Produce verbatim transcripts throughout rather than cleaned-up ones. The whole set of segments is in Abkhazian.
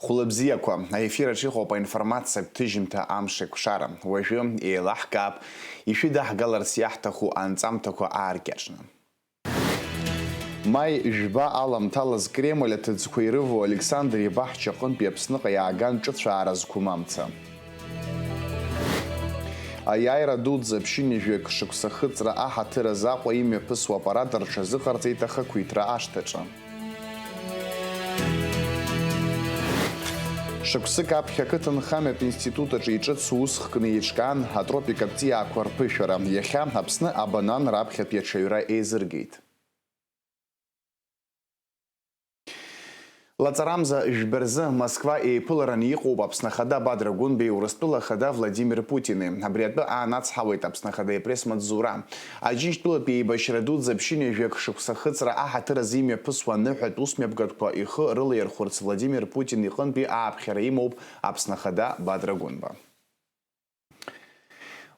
Хәылбзиақәа, аефир аҿы иҟоуп аинформациатә ҭыжьымҭа Амш еиқәшара. Уажәы еилаҳкаап ишәыдаҳгаларц иаҳҭаху анҵамҭақәа ааркьаҿны. Маи жәба аламҭалаз Кремль аҭыӡқәа ирывоу Александр ибаҳчаҟынтәи Аԥсныҟа иааган ҿыцәаара зқәым амца. Аиааира дуӡӡа ԥшьынҩажәак шықәса хыҵра аҳаҭыр азы Аҟәа имҩаԥысуа аппарат рҽазыҟарҵеит ахақәиҭра ашҭаҿы. Шықәсык аԥхьа ақыҭанхамҩатә институт аҿы иҿыцу ус хкны еиҿкаан атропикатә ҵиаақәа рԥышәара. Иахьа Аԥсны абанан раԥхьатәи аҽаҩра еизыргеит. Лаҵарамза жәба рзы Москва еиԥылараны иҟоуп Аԥсны Ахада Бадра Гәынбеи Урыстәыла Ахада Владимир Путини. Абри атәы аанацҳауеит Аԥсны Ахада ипресс-маҵзура. Аџьынџьтәылатәи еибашьра дуӡӡа ԥшьынҩажәак шықәса хыҵра аҳаҭыр азы имҩаԥысуа аныҳәатә усмҩаԥгатәқәа ихы рылаирхәырц Владимир Путин иҟынтәи ааԥхьара имоуп Аԥсны Ахада Бадра Гәынба.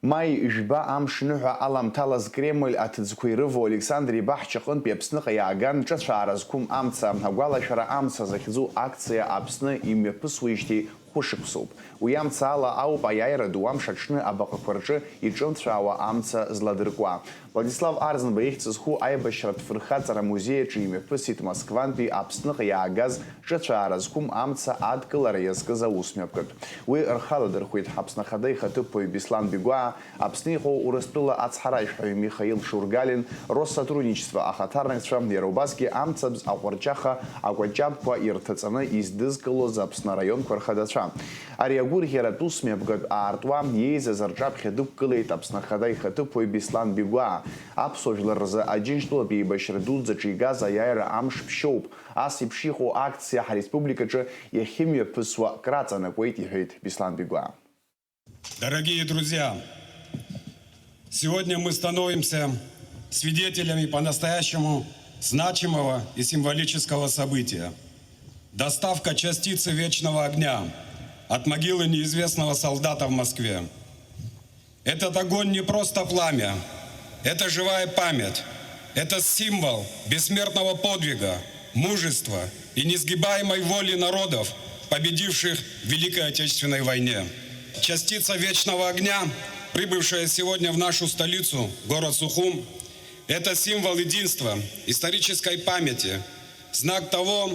Маи жәба амш ныҳәа аламҭалаз Кремль аҭыӡқәа ирывоу Александр ибаҳчаҟынтәи Аԥсныҟа иааган ҿыцәаара зқәым амца, агәалашәара амца захьӡу акциа Аԥсны имҩаԥысуеижьҭеи хәышықәсоуп. Уи амца ала ауп аиааира ду амш аҽны абаҟақәа рҿы иҿымцәаауа амца зладыркуа. Владислав Арӡынба ихьӡ зху аибашьратә фырхаҵара амузеи аҿы имҩаԥысит Москвантәи Аԥсныҟа иаагаз ҿыцәаара зқәым амца адкылара иазкыз аусмҩаԥгатә. Уи рхаладырхәит Аԥсны Ахада ихаҭыԥуаҩ Беслан Бигәаа, Аԥсны иҟоу Урыстәыла ацҳаражәҳәаҩ Михаил Шургалин, Россотрудничество ахаҭарнакцәа, иара убасгьы амцабз аҟәарҷаха акәаҷабқәа ирҭаҵаны издызкылоз Аԥсны араионқәа рхадацәа. Ари агәырӷьаратә усмҩаԥгатә аартуа иеизаз рҿаԥхьа дықәгылеит Аԥсны Ахада ихаҭыԥуаҩ Беслан Бигәаа. Аԥсуа жәлар рзы Аџьынџьтәылатәи еибашьра дуӡӡаҿы игаз аиааира амш ԥшьоуп. Ас еиԥш иҟоу акциа ҳареспубликаҿы иахьымҩаԥысуа краҵанакуеит, иҳәеит Беслан Бигәаа. Дорогие друзья, сегодня мы становимся свидетелями по-настоящему значимого и символического события. Доставка частицы вечного огня от могилы неизвестного солдата в Москве. Этот огонь не просто пламя, это живая память, это символ бессмертного подвига, мужества и несгибаемой воли народов, победивших в Великой Отечественной войне. Частица вечного огня, прибывшая сегодня в нашу столицу, город Сухум, это символ единства, исторической памяти, знак того,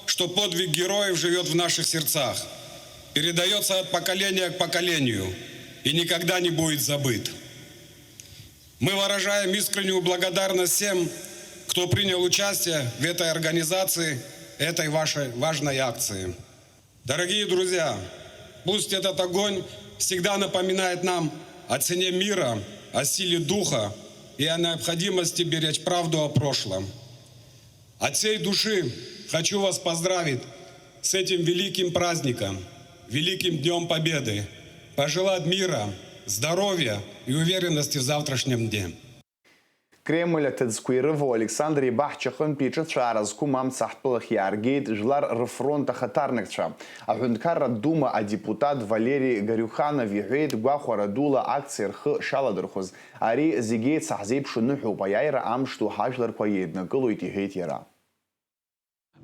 что подвиг героев живёт в наших сердцах, передаётся от поколения к поколению и никогда не будет забыт. Мы выражаем искреннюю благодарность всем, кто принял участие в этой организации, этой вашей важной акции. Дорогие друзья, пусть этот огонь всегда напоминает нам о цене мира, о силе духа и о необходимости беречь правду о прошлом. От всей души хочу вас поздравить с этим великим праздником, великим Днём Победы, пожелать мира, здоровья и уверенности в завтрашнем дне. Кремль аҭыӡқәа ирывоу Александр ибаҳчаҟынтәи иҿыцәаара зқәым амца ҳтәылахь иааргеит Жәлар рфронт ахаҭарнакцәа. Аҳәынҭқарратә Дума адепутат Валери Горюханов иҳәеит, гәахәара дула акциа рхы шаладырхәыз, ари зегь еицаҳзеиԥшу ныҳәоуп, аиааира амш ду ҳажәларқәа еиднакылоит, иҳәеит иара.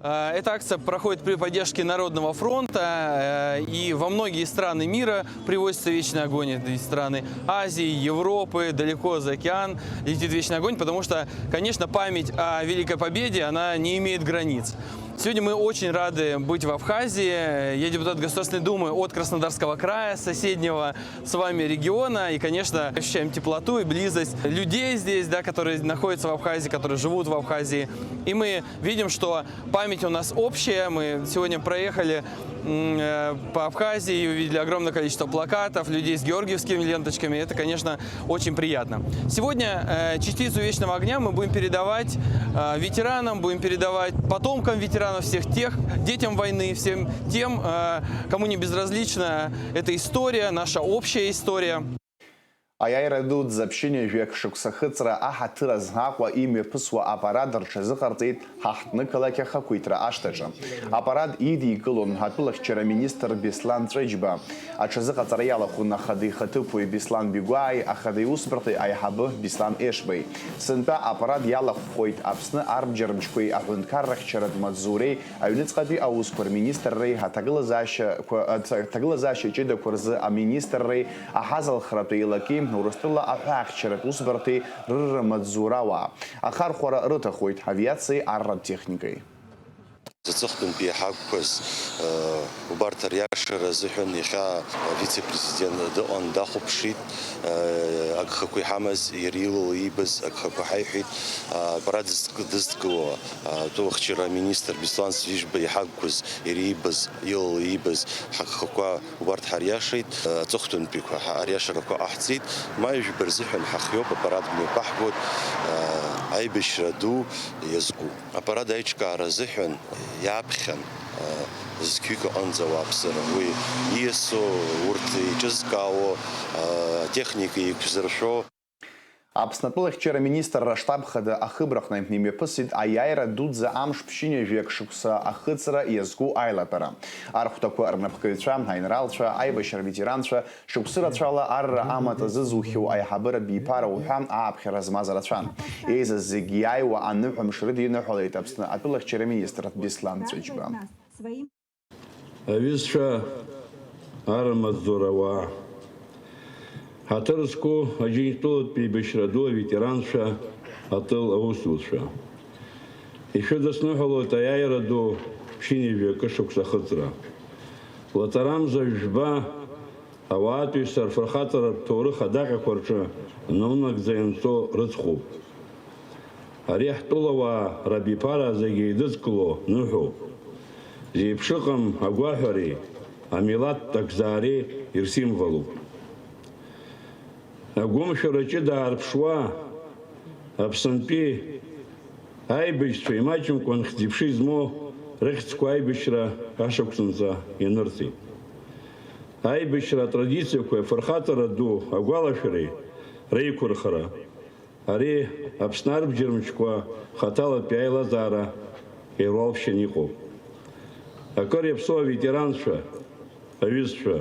Э, эта акция проходит при поддержке Народного фронта, э, и во многие страны мира привозится вечный огонь. Это и страны Азии, Европы, далеко за океан летит вечный огонь, потому что, конечно, память о Великой Победе, она не имеет границ. Сегодня мы очень рады быть в Абхазии. Я депутат Государственной Думы от Краснодарского края, соседнего с вами региона. И, конечно, ощущаем теплоту и близость людей здесь, да, которые находятся в Абхазии, которые живут в Абхазии. И мы видим, что память у нас общая. Мы сегодня проехали, м, э, по Абхазии и увидели огромное количество плакатов, людей с георгиевскими ленточками. Это, конечно, очень приятно. Сегодня, э, частицу Вечного огня мы будем передавать, э, ветеранам, будем передавать потомкам ветеранов, всех тех, детям войны, всем тем, э, кому не безразлична эта история, наша общая история. Аиааира дуӡӡа ԥшьынҩажәи акы шықәса ахыҵра аҳаҭыраз Аҟәа имҩаԥысуа апарад рҽазыҟарҵеит ҳаҳҭнықалақь ахақәиҭра ашҭаҿы. Апарад идикылон атәылахьчара министр Беслан Ҵәыџьба. Аҽазыҟаҵара иалахәын ахада ихаҭыԥуаҩ Беслан Бигәааи ахада иусбарҭеи аиҳабы Беслан Ешбеи. Сынтәа апарад иалахәхоит Аԥсны арбџьармчқәеи аҳәынҭқаррахьчаратә маҵзуреи, аҩныҵҟатәи аусқәа рминистрреи, аҭагылазаашьақәа, аҭ-, аҭагылазаашьа ҷыдақәа рзы аминистрреи, аҳазалхратә еилаки, Урыстәыла аҳәаахьчаратә усбарҭеи рырра маҵзурауаа. Ахархәара рыҭахоит авиациеи арратә техникеи. Аҵыхәтәантәи иҳақәқәаз, э, убарҭ ариашара азыҳәан иахьа авице-президент дыҟан, дахәаԥшит, э, агхақәа иҳамаз, иара илала иибаз агхақәа ҳаиҳәеит, э, апарад дызк-, дызкыло, э, атәылахьчара аминистр Беслан Ҵәыџьба иҳақәқәаз, иара иибаз, илала иибаз ҳагхақәа убарҭ ҳариашеит, э, аҵыхәтәантәиқәа ҳа-, ариашарақәа ҟаҳҵеит, ма жәба рзыҳәан ҳахиоуп, апарад мҩаԥаҳгоит, э, аибашьра ду иазку. Апарад аиҿкаара азыҳәан иаԥхьан, зқьҩык аҟынӡа ауааԥсыра уи ииасуа, урҭ еиҿызкаауа, атехника еиқәзыршәо. Аԥсны атәылахьчара министрра аштаб хада ахыбраҟны имҩаԥысит аиааира дуӡӡа амш ԥшьынҩажәи акы шықәса ахыҵра иазку аилатәара. Архәҭақәа рнапхгаҩцәа, аинралцәа, аибашьра ветеранцәа, шықәсы рацәала арра амаҵ азызухьоу аиҳабыратә биԥара уҳәа ааԥхьара змаз рацәан. Еизаз зегь иааиуа аныҳәамш рыдиныҳәалеит Аԥсны атәылахьчара министр Беслан Ҵәыџьба. Аҩызцәа, арра маҵзура ауаа, ҳаҭыр зқәу Аџьынџьтәылатәи еибашьра ду аветеранцәа, атыл аусзуҩцәа. Ишәыдысныҳәалоит аиааира ду ԥшьынҩажәи акы шықәса ахыҵра. Лаҵарамза жәба ауаатәыҩса рфырхаҵаратә ҭоурых адаҟьақәа рҿы нунагӡа ианҵо рыцхәуп. Ари ҳтәылауаа рабиԥара зегьы еидызкыло ныҳәоуп. Зеиԥшыҟам агәаҳәареи амилаҭтә акзаареи ирсимволуп. Агәымшәара ҷыда аарԥшуа, Аԥсынтәи аибашьцәа имаҷымкәан хьӡи-ԥшеи змоу рыхьӡқәа аибашьра ашықәсанӡа ианырҵеит. Аибашьра атрадициақәеи афырхаҵара ду агәалашәареи реиқәырхара, ари Аԥсны арбџьармчқәа хаҭалатәи аилазаара ируалԥшьаны иҟоуп. Акыр иаԥсоу аветеранцәа, аҩызцәа,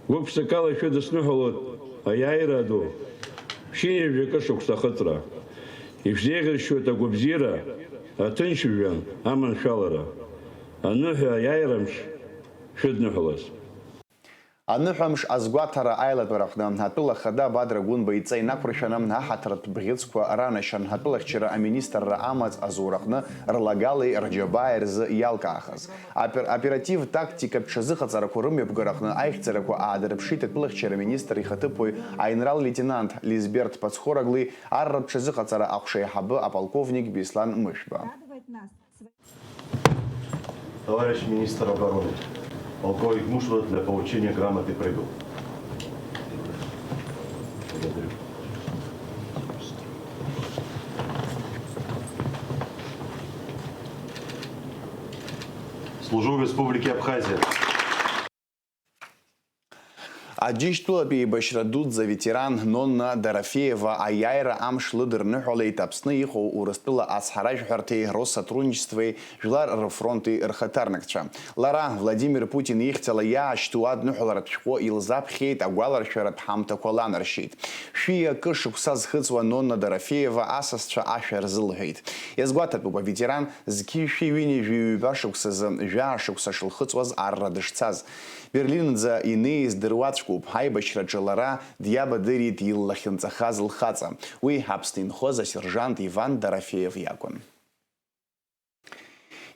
гәык-ԥсыкала шәыдысныҳәалоит аиааира ду, ԥшьынҩажәи акы шықәса ахыҵра. Ишәзеиӷьасшьоит агәабзиара, аҭынчыжәҩан аманшәалара, аныҳәа аиааирамш шәыдныҳәалаз. Аныҳәамш азгәаҭара аилатәараҟны атәыла хада Бадра Гәынба идҵа инақәыршәаны аҳаҭыртә бӷьыцқәа ранашьан атәылахьчара аминистрра амаҵ азураҟны рлагалеи рџьабааи рзы иалкаахаз. Опер-, оператив-тактикатә ҽазыҟаҵарақәа рымҩаԥгараҟны аихьӡарақәа аадырԥшит атәылахьчара министр ихаҭыԥуаҩ аинрал-леитенант Лизберт Пацхораглуи арратә ҽазыҟаҵара аҟәша аиҳабы аполковник Беслан Мышәба. Товарищ министр обороны, полковник Мушева для получения грамоты прибыл. Благодарю. Служу в Республике Абхазия. Аџьынџьтәылатәи еибашьра дуӡӡа аветеран Нонна Дорофеева аиааира амш лыдырныҳәалеит Аԥсны иҟоу Урыстәыла ацҳаражәҳәарҭеи Россотрудничествои Жәлар рфронти рхаҭарнакцәа. Лара, Владимир Путин ихьӡала иаашьҭу адныҳәаларатә шәҟәы илзаԥхьеит, агәаларшәаратә ҳамҭақәа ланаршьеит. Шәи акы шықәса зхыҵуа Нонна Дорофеева асасцәа ашәа рзылҳәеит. Иазгәаҭатәуп, аветеран зқьи шәи ҩынҩажәи ҩба шықәсазы жәаа шықәса шылхыҵуаз арра дышцаз. Берлинӡа инеиз дыруаӡәкуп, аибашьраҿы лара диабадырит иллахьынҵахаз лхаҵа. Уи Аԥсны инхоз асержант Иван Дорофеев иакәын.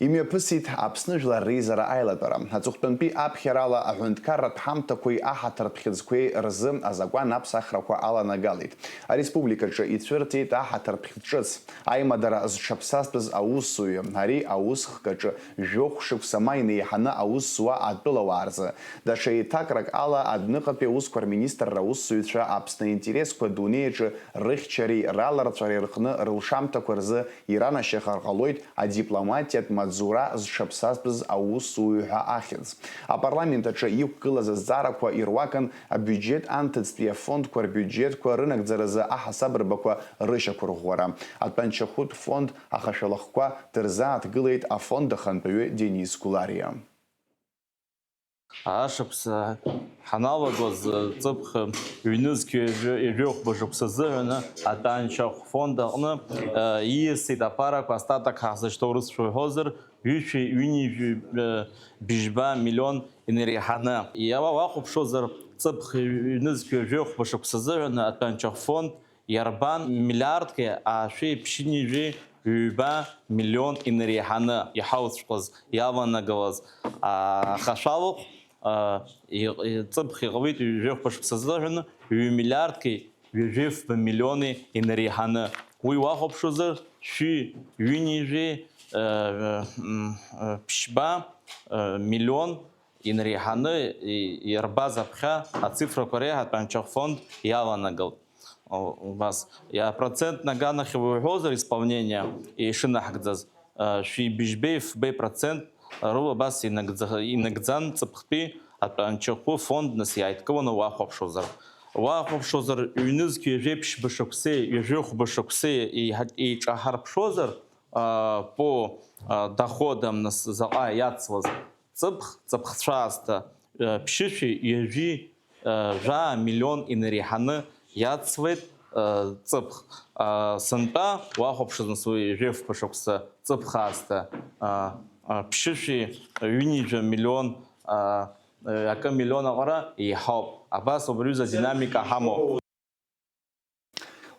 Имҩаԥысит Аԥсны Жәлар Реизара аилатәара. Аҵыхәтәантәи аԥхьарала аҳәынҭқарратә ҳамҭақәеи аҳаҭыртә хьыӡқәеи рзы азакәан аԥсахрақәа аланагалеит. Ареспубликаҿы ицәырҵит аҳаҭыртә хьыӡ ҿыц. Аимадара зҽаԥсазтәыз аусзуҩы, ари аус хкаҿы жәохә шықәса ма инеиҳаны аус зуа атәылауаа рзы. Даҽа еиҭакрак ала, адәныҟатәи аусқәа рминистрра аусзуҩцәа Аԥсны аинтересқәа адунеи аҿы рыхьчареи раларҵәареи рҟны рылшамҭақәа рзы иранашьахар ҟалоит адипломатиатә амаҵзура зҽаԥсазтәыз аусзуҩы ҳәа ахьӡ. Апарламент аҿы иқәгылаз азҵаарақәа ируакын абиуџьет анҭыҵтәи афондқәа рбиуџьетқәа рынагӡаразы аҳасабырбақәа рышьақәырӷәӷәара. Атәанчахәытә фонд ахашәалахәқәа дырзааҭгылеит афонд ахантәаҩы Денис Гәлариа. Ашықәс ҳаналагоз, ҵыԥх ҩнызқь ҩажәи хәба шықәса азыҳәаны атәанчахә фонд аҟны, э, ииасит аԥарақәа, астатак ҳахьзышьҭоу рыцәшәа уҳәозар, ҩышәи ҩынҩажәи, э, бжьба миллион инареиҳаны. Иа-, уа-, уахәаԥшуазар, ҵыԥх ҩнызқь ҩажәи хәба шықәса азыҳәаны атәанчахә фонд иарбан миллиардки аашәи ԥшьынҩажәи ҩба миллион инареиҳаны иҳауҵәҟьаз, иаванагалаз, а, ахашәалахә, а, и-, и-, ҵыԥх иҟалеит ҩажәи хәба шықәса азыҳәаны ҩ-миллиардки ҩажәи фба миллиони инареиҳаны. Уи уахәаԥшуазар, шәи ҩынҩажәи, э, м, э, ԥшьба, э, миллион инареиҳаны и-, иарбаз аԥхьа ацифрақәа реиҳа атәанчахә фонд иаланагалт. О, убас, иа-, процентны аганахь уҳәозар, исполнение ишынаҳгӡаз, э, шәи быжьбеи фбеи процент рыла абас инагӡа-, инагӡан ҵыԥхтәи атәанчахәы фонд нас иааидкыланы уахәаԥшуазар. Уахәаԥшуазар, ҩнызқь ҩажәи ԥшьба шықәсеи ҩажәи хәба шықәсеи еиҳа-, еиҿаҳарԥшуазар, а, по, а, доходам нас заҟа иацлаз ҵыԥх, ҵыԥхцәа аасҭа, а, ԥшьышәи ҩажәи, а, жәаа миллион инареиҳаны иацлеит, а, ҵыԥх. А, сынтәа уахәаԥшыз нас уи ҩажәи фба шықәса ҵыԥх аасҭа, а, а, ԥшьышәи ҩынҩажәа миллион, а, а, акы миллион аҟара еиҳауп. Абас убри аҩыза адинамика ҳамоуп.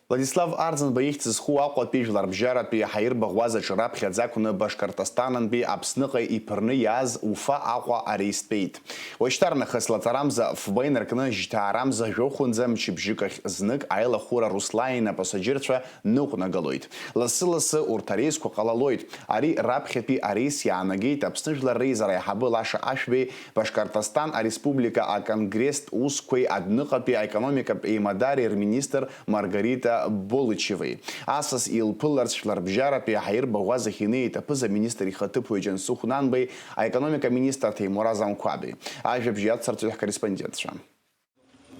Владислав Арӡынба ихьӡ зху Аҟәатәи жәларбжьаратәи аҳаирбаӷәазаҿы раԥхьаӡа акәны Башкортостанынтәи Аԥсныҟа иԥырны иааз Уфа Аҟәа ареис тәеит. Уашьҭарнахыс лаҵарамза фба инаркны жьҭаарамза жәохәынӡа мчыбжьык ахь знык аилахәыра Руслаин апасаџьырцәа ныҟәнагалоит. Лассы-лассы урҭ ареисқәа ҟалалоит. Ари раԥхьатәи ареис иаанагеит Аԥсны Жәлар Реизара аиҳабы Лаша Ашәбеи Башкортостан Ареспублика Аконгресстә усқәеи адәныҟатәи аекономикатә еимадареи рминистр Маргарита Болычевеи. Асас илԥыларц жәларбжьаратәи аҳаирбаӷәазахь инеит аԥыза-министр ихаҭыԥуаҩ Џьансыхә Нанбеи, аекономика министр Ҭемураз Анқәаби. Ажәабжь иацырҵоит ҳкорреспондентцәа.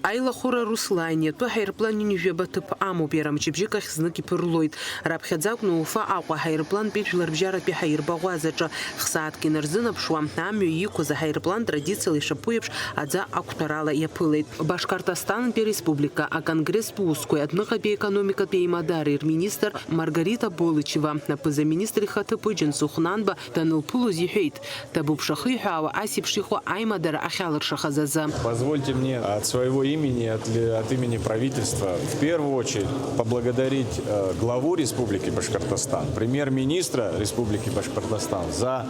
Аилахәыра Руслаин иатәу ҳаирплан ҩынҩажәаба ҭыԥ амоуп, иара мчыбжьык ахь знык иԥырлоит. Раԥхьаӡа акәны Уфа Аҟәа аҳаирплантәи жәларбжьаратәи ҳаирбаӷәазаҿы хсааҭк инарзынаԥшуа, амҩа иқәыз аҳаирплан традициала ишаԥу еиԥш аӡа ақәҭәарала иаԥылеит. Башкортостанынтәи ареспублика аконгресстә усқәеи адәныҟатәи аекономикатәи еимадареи рминистр Маргарита Болычева, аԥыза-министр ихаҭыԥуаҩ Џьансыхә Нанба данылԥылоз иҳәеит, дабуԥшахы иҳәаауа ас еиԥш иҟоу аимадара ахьалыршахаз азы. Позвольте мне от своего имени, от ли-, от имени правительства в первую очередь поблагодарить, э, главу Республики Башкортостан, премьер-министра Республики Башкортостан за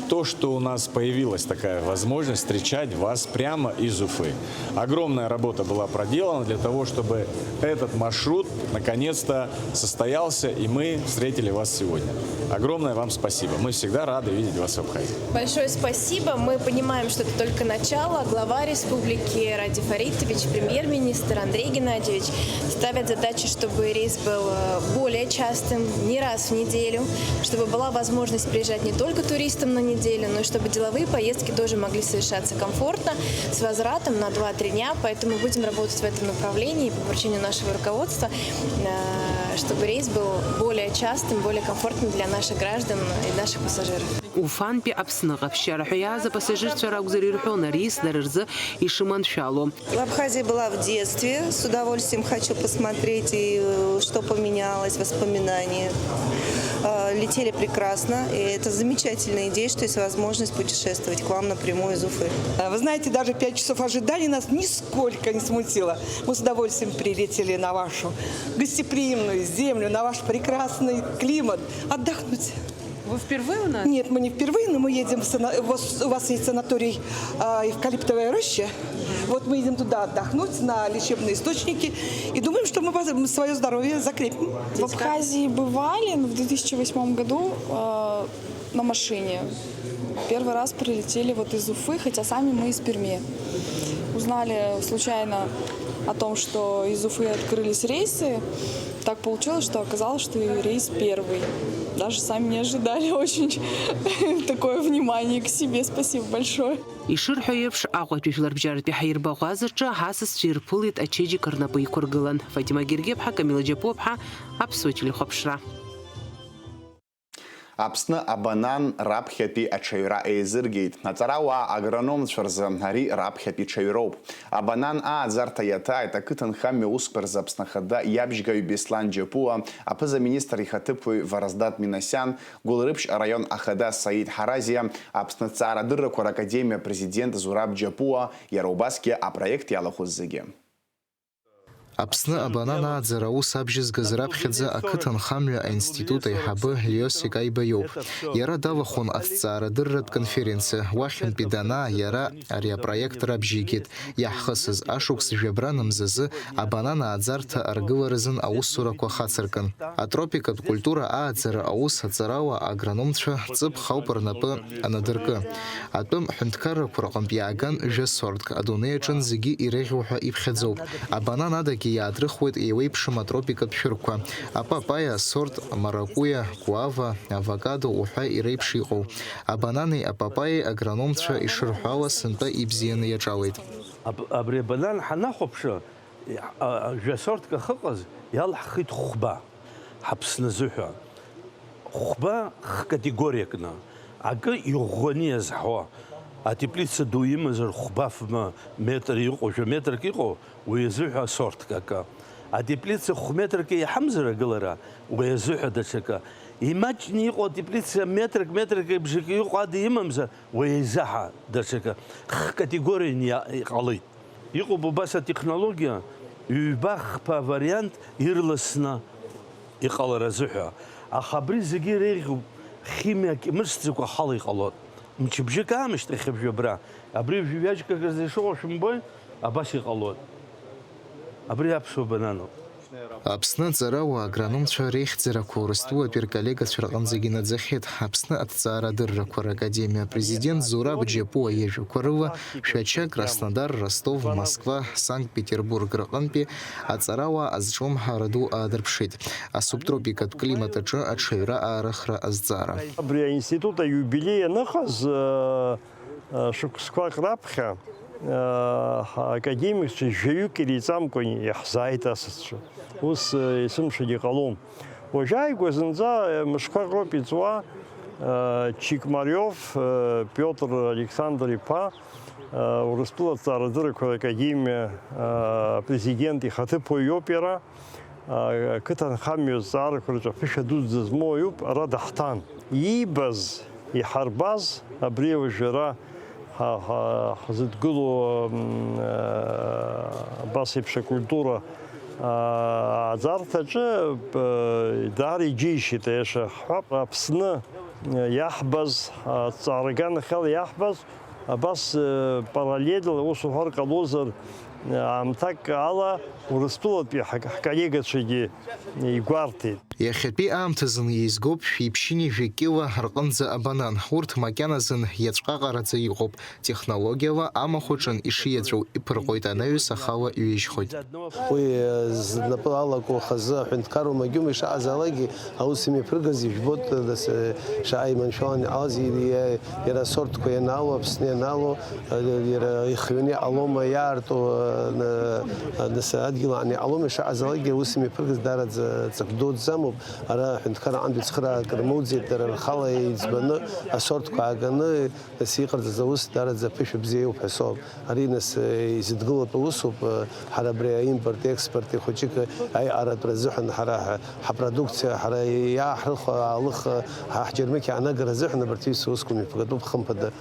то, что у нас появилась такая возможность встречать вас прямо из Уфы. Огромная работа была проделана для того, чтобы этот маршрут наконец-то состоялся, и мы встретили вас сегодня. Огромное вам спасибо. Мы всегда рады видеть вас в Абхазии. Большое спасибо. Мы понимаем, что это только начало. Глава республики Радий Фаритович, премьер-министр Андрей Геннадьевич ставят задачу, чтобы рейс был, э, более частым, не раз в неделю, чтобы была возможность приезжать не только туристам на неделю, но и чтобы деловые поездки тоже могли совершаться комфортно, с возвратом на два-три дня. Поэтому будем работать в этом направлении по поручению нашего руководства, э, чтобы рейс был более частым, более комфортным для наших граждан и наших пассажиров. Уфантәи Аԥсныҟа ԥсшьара ҳәа иааз апассажирцәа ракәзар ирҳәон, ари дара рзы ишыманшәало. В Абхазии была в детстве. С удовольствием хочу посмотреть, и, э, что поменялось, воспоминания. Э, летели прекрасно, и это замечательная идея, что есть возможность путешествовать к вам напрямую из Уфы. Э, вы знаете, даже пять часов ожидания нас нисколько не смутило. Мы с удовольствием прилетели на вашу гостеприимную землю, на ваш прекрасный климат отдохнуть. Вы впервые у нас? Нет, мы не впервые, но мы едем в сана-, у вас, у вас есть санаторий, а, «Эвкалиптовая роща». Вот мы едем туда отдохнуть, на лечебные источники. И думаем, что мы свое здоровье закрепим. В Абхазии бывали, но в две тысячи восьмом году, э, на машине. Первый раз прилетели вот из Уфы, хотя сами мы из Перми. Узнали случайно о том, что из Уфы открылись рейсы. Так получилось, что оказалось, что и рейс первый. Даже сами не ожидали очень такое внимание к себе. Спасибо большое. Ишырҳәо еиԥш, Аҟәатәи жәларбжьаратәи ҳаирбаӷәазаҿы ҳасасцәа ирԥылеит ачеиџьыка рнапы иқәыргылан. Фатима Гергеԥҳа, Камила Џьапуаԥҳа, Аԥсуа телехәаԥшра. Аԥсны абанан раԥхьатәи аҽаҩра еизыргеит. Аҵарауаа агрономцәа рзы ари раԥхьатәи ҽаҩроуп. Абанан ааӡарҭа иаҭааит ақыҭанхамҩа усқәа рзы Аԥсны Ахада иабжьгаҩ Беслан Џьапуа, аԥыза-министр ихаҭыԥуаҩ Вараздат Минасиан, Гәылрыԥшь араион ахада Саид Ҳаразиа, Аԥсны аҭҵаарадыррақәа ракадемиа апрезидент Зураб Џьапуа, иара убасгьы апроект иалахәыз зегьы. Аԥсны абанан ааӡара аус абжьызгаз раԥхьаӡа ақыҭанхамҩа аинститут аиҳабы Лиосик Аиба иоуп. Иара давахәын аҭҵаарадырратә конференциа, уахьынтәи данаа, иара ари апроект рабжьигеит. Иаҳхысыз ашықәс жәабран мзазы абанан ааӡарҭа аргыларазын аусурақәа хацыркын. Атропикатә культура ааӡара аус аҵарауаа агрономцәа ҵыԥх ауп рнапы анадыркы. Атәым ҳәынҭқаррақәа рҟынтә иааган жәа сортк, адунеи аҿын зегьы иреиӷьу ҳәа иԥхьаӡоуп. Абанан адагьы иаадрыхуеит еиуеиԥшым атропикатә шәырқәа, апапаиа асорт, маракуиа, гуава, авокадо уҳәа иреиԥш иҟоу. Абанани апапаиеи агрономцәа ишырҳәо ала сынтәа ибзианы иаҿалеит. Аб-, абри абанан ҳанахәаԥшы, а, а, жәа сортк ахьыҟаз иалҳхит хәба. Ҳаԥсны азыҳәа. Хәба хкатегориакны, акы иӷәӷәаны иазҳауа, атеплица ду имазар хәба фба метр иҟоу, жәа метрк иҟоу, уи азыҳәа асорҭк акы. Атеплица хә метрк иаҳамзар агылара, уи азыҳәа даҽакы. Имаҷны иҟоу атеплица метрк, метрк бжак иҟоу ада имамзар, уи изаҳа даҽакы. Хкатегорианы иа-, иҟалеит. Иҟоуп убас атехнологиа, ҩба-хԥа авариант ирласны иҟалар азыҳәа. Аха абри зегьы иреиӷьуп, химиак имыцӡакәа ҳала иҟалоит. Мчыбжьык аамышьҭахь абжьы абра, абри ҩажәкык рзы ишыҟоу шәымбои, абас иҟалоит. Абри аԥсуа бананоуп. Аԥсны аҵарауаа агрономцәа реихьӡарақәа Урыстәылатәи рколлегацәа рҟынӡагьы наӡахьеит. Аԥсны аҭҵаарадыррақәа ракадемиа апрезидент Зураб Џьапуа иажәақәа рыла, Шәача, Краснодар, Ростов, Москва, Санкт-Петербург рҟынтәи аҵарауаа азҿлымҳара ду аадырԥшит асубтропикатә климат аҿы аҽаҩра аарыхра азҵаара. Абри аинститут аиубилеи аныҟаз, э, э, шықәсқәак раԥхьа, э, ҳакадемикцәа жәаҩык иреиҵамкәан иаҳзааит асасцәа. Ус, э, есымшагьы ҟалом. Уажәааигәа зынӡа, э, мышқәак роуп иҵуа, э, Чикмариов, э, Пиотр Александр-иԥа, э, Урыстәыла аҭҵаарадыррақәа ракадемиа, э, апрезидент ихаҭыԥуаҩ иоуп иара. Э, ақыҭанхамҩа азҵаарақәа рҿы аԥышәа дуӡӡа змоу уаҩуп, ара даҳҭан. Иибаз, иҳарбаз, абри уажәы ара ҳа-, ҳа-, ҳзыдгылоу, м, э, абас еиԥш акультура, э, ааӡарҭаҿы, э, даара иџьеишьеит, аиаша ҳҳәап, Аԥсны, э, иаҳбаз, э, аҭҵаараганахьала иаҳбаз, абас, э, параллельла, ус уҳәар ҟалозар, э, аамҭак ала Урыстәылатәи ҳак-, ҳколлегацәагьы игәарҭеит. Иахьатәи аамҭазын еизгоуп шәи ԥшьыни жәа кьыла рҟынӡа абанан. Урҭ макьаназын иаҵәҟаҟараӡа иҟоуп. Технологиала амахә аҿын ишиаҵәоу иԥырҟоит анаҩс, ахала иҩежьхоит. Уи, э, знапы алаку хазы аҳәынҭқарра умаҷума ишаҟазаалакгьы, аус имҩаԥыргаз ижәбоит, э, дас, э, шаҟа иманшәалан иҟалаз, ири-, иа-, иара асортқәа ианаало, Аԥсны ианаало, э, иара ихҩаны иҟалома, иаарту, э, н-, э, дас адгьыл аҟны иҟалома, ишаҟазаалакгьы аус имҩаԥыргаз даараӡа ҵак дуӡӡа амоуп. Ара аҳәынҭқарра аҟынтәи цхыраагак рмоуӡеит, дара рхала иӡбаны асортқәа ааганы, Нас иҟарҵаз аус даараӡа аԥышәа бзиа иоуп ҳәа соуп. Ари, нас, э, изыдгылатәу усуп, э, ҳара абри аимпорт, експорт ихәыҷык аиҟаратәра азыҳәан ҳара ҳа-, ҳапродукциа ҳара иааҳрыхуа аалых, э, ҳа ҳџьармыкьа аанагара азыҳәан абарҭ аҩызцәа усқәа мҩаԥгатәуп, хымԥада.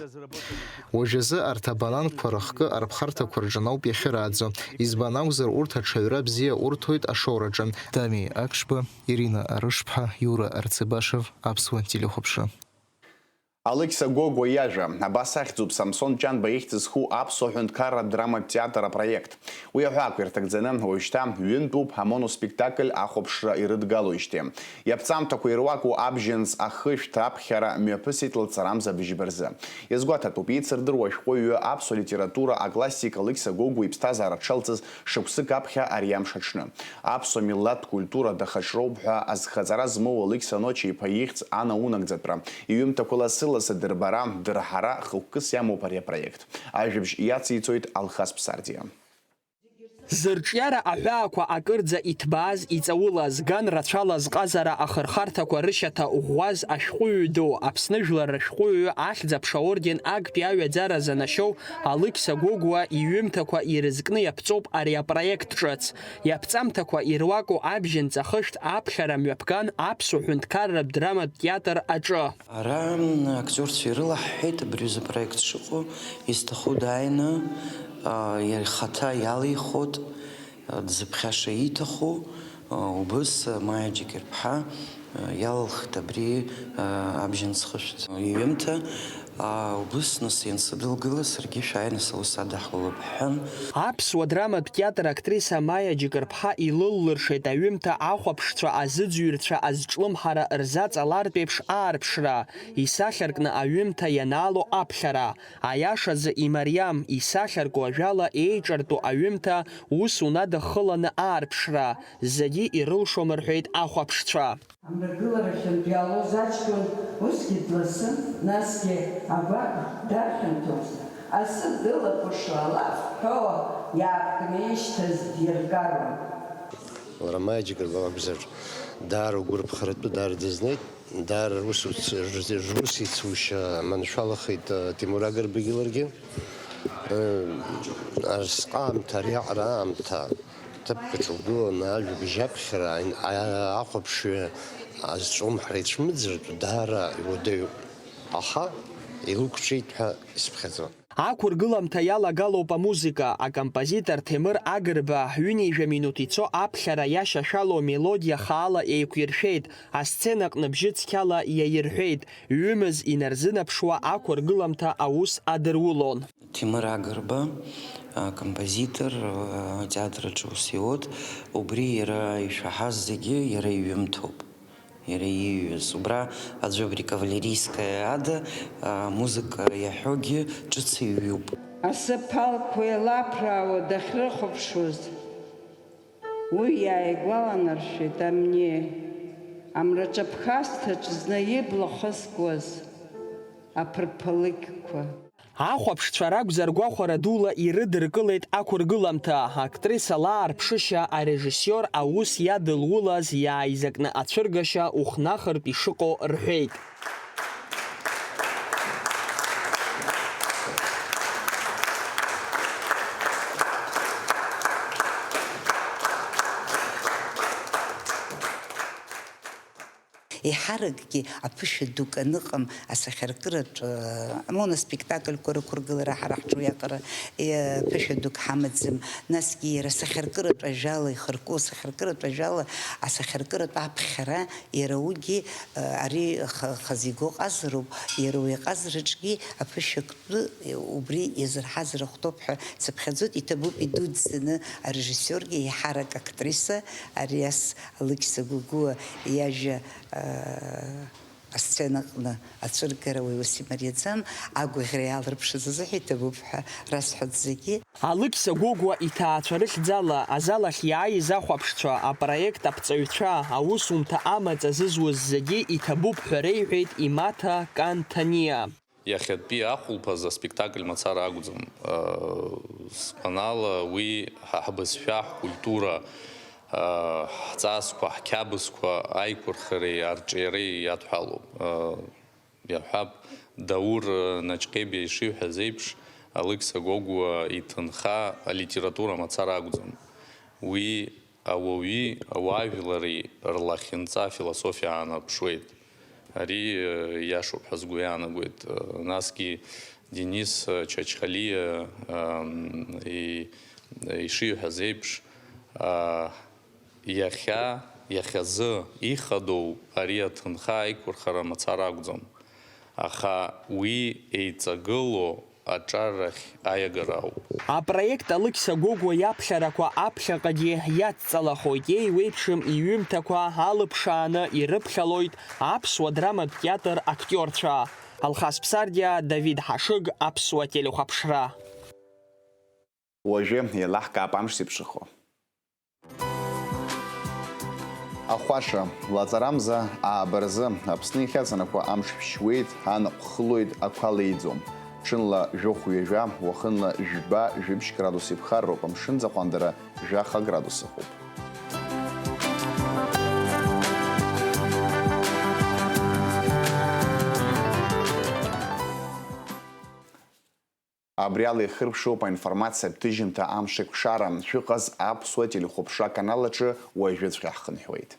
Уажәазы арҭ абананқәа рыхкы арԥхарҭақәа рҿы ауп иахьырааӡо. Избан акәзар, урҭ аҽаҩра бзиа урҭоит ашоураҿы. Дами Акшба, Ирина Арышԥҳа, Иура Арцебашев, Аԥсуа телехәаԥшра. Алықьса Гогәуа иажәа. Абас ахьӡуп Самсон Ҷанба ихьӡ зху аԥсуа ҳәынҭқарратә драматә театр апроект. Уи аҳәаақәа ирҭагӡаны уажәшьҭа ҩынтәуп амоноспектакль ахәаԥшра ирыдгалоижьҭеи. Иаԥҵамҭақәа ируаку абжьынҵ ахышәҭ аԥхьара мҩаԥысит лцарамза быжьба рзы. Иазгәаҭатәуп, еицырдыруа ашәҟәыҩҩы аԥсуа литература аклассик Алықьса Гогәуа иԥсҭазаара дшалҵыз шықәсык аԥхьа ари амш аҽны. Аԥсуа милаҭтә культура дахаҽроуп ҳәа азхаҵара змоу Алықьса Ноча-иԥа ихьӡ анаунагӡатәра, иҩымҭақәа лассы-лассы дырбара, дырҳара хықәкыс иамоуп ари апроект. Ажәабжь иациҵоит Алхас Ԥсардиа. Зырҿиара аҳәаақәа акырӡа иҭбааз, иҵаулаз, ган рацәала зҟазара ахырхарҭақәа рышьаҭа ӷәӷәаз ашәҟәыҩҩы ду, Аԥсны жәлар рышәҟәыҩҩы Ахьӡ-аԥша орден актәи аҩаӡара занашьоу Алықьса Гогәуа иҩымҭақәа ирызкны иаԥҵоуп ари апроект ҿыц. Иаԥҵамҭақәа ируаку абжьынҵа хышәҭ аԥхьара мҩаԥган Аԥсуа ҳәынҭқарратә драматә театр аҿы. Ара, м, актиорцәа ирылаҳҳәеит абри аҩыза апроект шыҟоу, изҭаху дааины, а, ихаҭа иалихуеит, а, дзыԥхьаша ииҭаху, а, убыс, а, Маиа Џьыкырԥҳа, а, иалалхит абри, а, абжьынҵа хышәҭ иҩымҭа, а, убыс нас иансыдылгыла саргьы шәааины сара ус адаҳулап ҳҳәан. Аԥсуа драматә театр актриса Маиа Џьыкырԥҳа илыллыршеит аҩымҭа ахәаԥшцәа азыӡырҩцәа азҿлымҳара рзаҵалартә еиԥш аарԥшра. Исахьаркны аҩымҭа ианаало аԥхьара, аиашазы имариам, исахьарку ажәала еиҿартәу аҩымҭа ус унадыххыланы аарԥшра, зегьы ирылшом рҳәеит ахәаԥшцәа. Амрагылара хьынтә иаалоз аҷкәын усгьы дласын, насгьы агәаҟ дархьанҭомызт, асы дылакәыршо алаф ҳәо иаапкны ишьҭаз диргаруан. Лара Маиа Џьыкырԥҳа лакәзар, даара угәарԥхаратәы даара дызнеит. Даара русуц-, рус еицушьа маншәалахеит, э, Ҭемур Агрбагьы ларгьы. Э, арсҟаамҭа, ариаҟара аамҭа, ҭыԥк аҿы лгыланы ажәабжь аԥхьара, а-, ахәаԥшҩы азҿлымҳара ицәмыӡыртә даара иуадаҩуп. Аха илықәҿиеит ҳәа исыԥхьаӡон. Ақәыргыламҭа иалагалоуп амузыка, акомпозитор Ҭемыр Агрба ҩынҩажәа минуҭ ицо аԥхьара иашьашәало мелодиа хаала еиқәиршәеит, асценаҟны бжьы цқьала иаирҳәеит, ҩымыз инарзынаԥшуа ақәыргыламҭа аус адырулон. Ҭемыр Агрба, а, композитор, а, атеатр аҿы ус иуеит, убри иара ишәаҳаз зегьы иара иҩымҭоуп. Иара ииҩыз. Убра аӡәы абри Кавалерийская ада, а, музыка иаҳәогьы ҿыц иҩуп. Асы ԥалқәа еилаԥраауа дахьрыхәаԥшуаз, уи иааигәаланаршәеит амни, амраҿаԥхасҭаҿ зны ибла хызкуаз аԥырԥалыкьқәа. Ахәаԥшцәа ракәзар, гәахәара дула ирыдыркылеит ақәыргыламҭа, актриса лаарԥшышьа, арежиссиор аус иадылулаз иааизакны ацәыргашьа ухнахыртә ишыҟоу рҳәеит. Еиҳаракгьы аԥышәа дук аныҟам асахьаркыратә, э, моноспектакльқәа рықәыргылара ҳара ҳҿы уиаҟара, э, ԥышәа дук ҳамаӡам. Насгьы иара асахьаркыратә ажәала ихырку, асахьаркыратә ажәала, асахьаркыратә аԥхьара, иара уигьы, э, ари х-, хазы игоу ҟазароуп, иара уи аҟазараҿгьы аԥышәа ктәы, э, убри иазырҳазар ахәҭоуп ҳәа сыԥхьаӡоит, иҭабуп идуӡӡаны арежиссиоргьы, еиҳарак актриса Ариас Алықьса Гогәуа иажәа, аа, асценаҟны ацәыргара уаҩы ус имариаӡам, агәаӷьра иаалырԥшыз азыҳәа иҭабуп ҳәа расҳәоит зегьы. Алықьса Гогәуа иҭаацәа рыхьӡала азал ахь иааиз ахәаԥшцәа, апроект аԥҵаҩцәа, аусумҭа амаҵ азызуз зегьы иҭабуп ҳәа реиҳәеит имаҭа Кан Ҭаниа. Иахьатәи ахәылԥаз аспектакль мацара акәӡам. Сгәанала, уи ҳа ҳбызшәа, ҳкультура, ҳҵасқәа, ҳқьабзқәа аиқәырхареи арҿиареи иадҳәалоуп. Иаҳҳәап, Даур Наҷҟьебиа ишиҳәаз еиԥш, Алықьса Гогәуа иҭынха алитература мацара акәӡам. Уи ауаҩи ауаажәлари рлахьынҵа, афилософиа аанарԥшуеит. Ари, э, иашоуп ҳәа сгәы иаанагоит. Э, насгьы Денис, э, Чачхалиа, э, м, и-, ишиҳәаз еиԥш, э, иахьа, иахьазы ихадоу ари аҭынха аиқәырхара мацара акәӡам. Аха уи еиҵагылоу аҿар рахь аиагара ауп. Апроект Алықьса Гогәуа иаԥхьарақәа аԥхьаҟагьы иадҵалахоит, еиуеиԥшым иҩымҭақәа алыԥшааны ирыԥхьалоит аԥсуа драматә театр актиорцәа. Алхас Ԥсардиа, Давид Ҳашыг, Аԥсуа телехәаԥшра. Уажәы еилаҳкаап амш зеиԥшрахо. Ахәаша, лаҵарамза ааба рзы Аԥсны иахьаҵанакуа амш шәшьуеит, анаҟә хылоит, ақәа леиӡом. Ҽынла жәохә-ҩажәа, уахынла жәба-жәибжь градус иԥхарроуп, амшын аӡы аҟәандара жәаха градус ыҟоуп. Абри ала ихырԥшуп аинформациатә ҭыжьымҭа Амш еиқәшара. Шәыҟаз аԥсуа телехәаԥшра аканал аҿы уажәыҵәҟьа ҳхынҳәуеит.